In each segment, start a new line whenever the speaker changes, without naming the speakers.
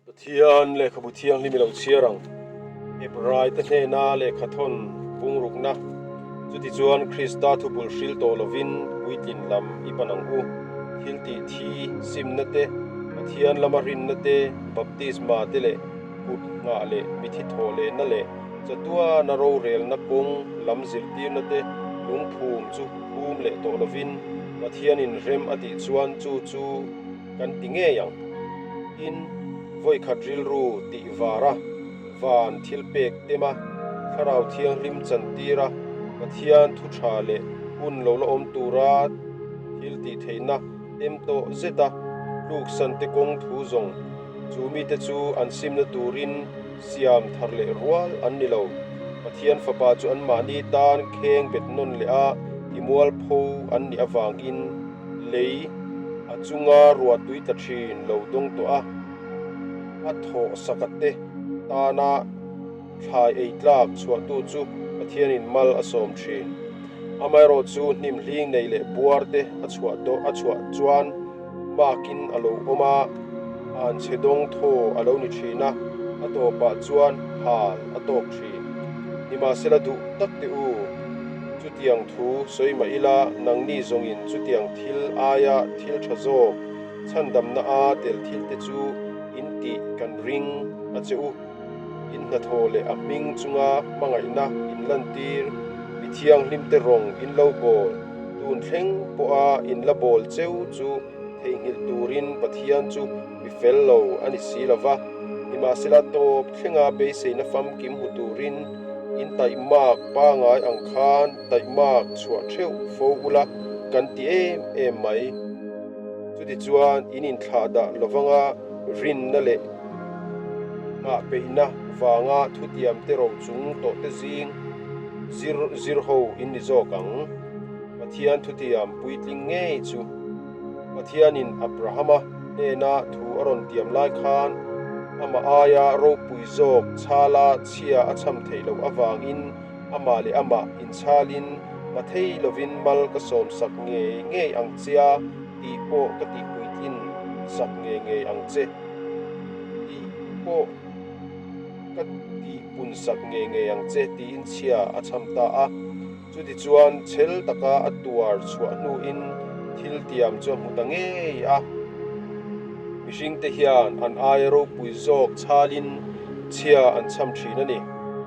Pathian lehkhabu thianghlim i lo chhiar ang. Hebraite hnena lehkha thawn bungrukna. Chutichuan Krista thubul hril tawh lovin puitlin lam i pan ang u. Thil tih thi simna te, Pathian lama rinna te, baptisma te leh kut nghah leh mithi thawh lehna leh chatuana rorelna kawng lam zirtirna te lungphum chu phum leh tawh lovin Pathianin rem a tih chuan chu chu kan ti ngei ang. Tin, vawikhat rilru tih var a, van thil pek tem a, Thlarau Thianghlim chantir a, Pathian thu tha leh hun lo la awm tura thil tih theihna tem tawh zet a, tluksan te kawng thu zawng chu mite chu an simna turin siam thar leh rual an ni lo. Pathian Fapa chu anmahni tan kheng bet nawn leh a, timualpho an nih avangin, Lei a chunga ruah tui tla thin lo dawng tawh a, a thawh saka te tana thlai ei tlak chhuahtu chu Pathianin mal a sawm thin. Amaherawh chu hnim hling nei leh buar te a chhuah dawh a chhuah chuan makin a lo awm a, an chhe dawng thaw a lo ni thin a, a tawpah chuan hal a tawk thin. Nimahsela duh tak teh u. Chutiang thu sawi mah ila, nangni zawngin chutiang thil aia thil tha zawk chhandamna a tel thil te chu in tih kan ring a che u. In hnathawh leh a hming chunga hmangaihna in lantir, mi thianghlimte rawng in lo bawl, tun thleng pawha in la bawl cheu chu theihnghilh turin Pathian chu mi fel lo a ni si lo va. Nimahsela tawp thlenga beiseina famkim hmu turin in taihmak pangai ang khan taihmak chhuah theuh fo ula kan ti em em mai. Chutichuan in inthlah dah lovanga rinna leh nghah peihna vanga thutiam te ro chung tawh te zing zir zir ho in ni zawk ang. Pathian thutiam puitling ngei chu Pathianin Abrahama hnena thu a rawn tiam lai khan amah aia ropui zawk chhala chhia a chham theih loh avangin amah leh amah inchalin mathei lovin mal ka sawmsak ngei ngei ang chia tih pawh ka tihpuitlin sak ngei ngei ang che tih pawh ka tihpunsak ngei ngei ang che tiin chhia a chham ta a. Chutichuan chhel taka a tuar chhuah hnuin thil tiam chu a hmu ta ngei a. Mihringte hian an aia ropui zawk chhalin chhia an chham thin a ni.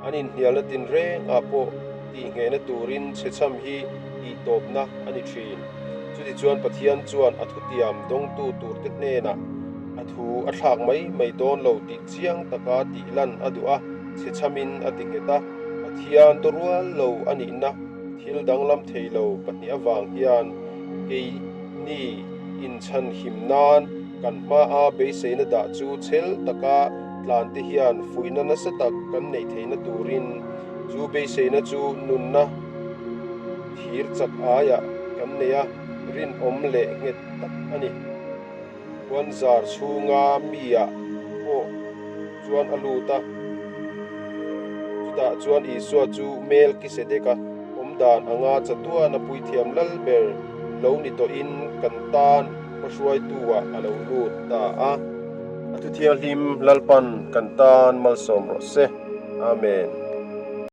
An inhnialna tinrengah pawh tihnghehna turin chhechham hi tihtawpna a ni thin. Chutichuan Pathian chuan a thutiam dawngtu turte hnenah a thu a thlak mai mai dawn lo tih chiang taka tihlan a duh a, chhechhamin a ti nghet a. Pathian dawrual lo a nihna thil danglam thei lo pahnih avang hian keini inchhanhim nan kan hmaa beiseina dah chu chhel taka tlante hian fuihna nasa tak kan neih theihna turin chu beiseina chu nunna thir chak aiah kan nei a, rinawm leh nghet tak a ni. Huanzar chhunga mi-ah pawh chuan a lut a. Chutah chuan Isua chu Melkisedeka awm dan anga chatuana puithiam lal ber lo ni tawhin kan tan hmahruaitu-ah a lo lut ta a. A thuthianghlim Lalpan kan tan malsawm rawh se. Amen.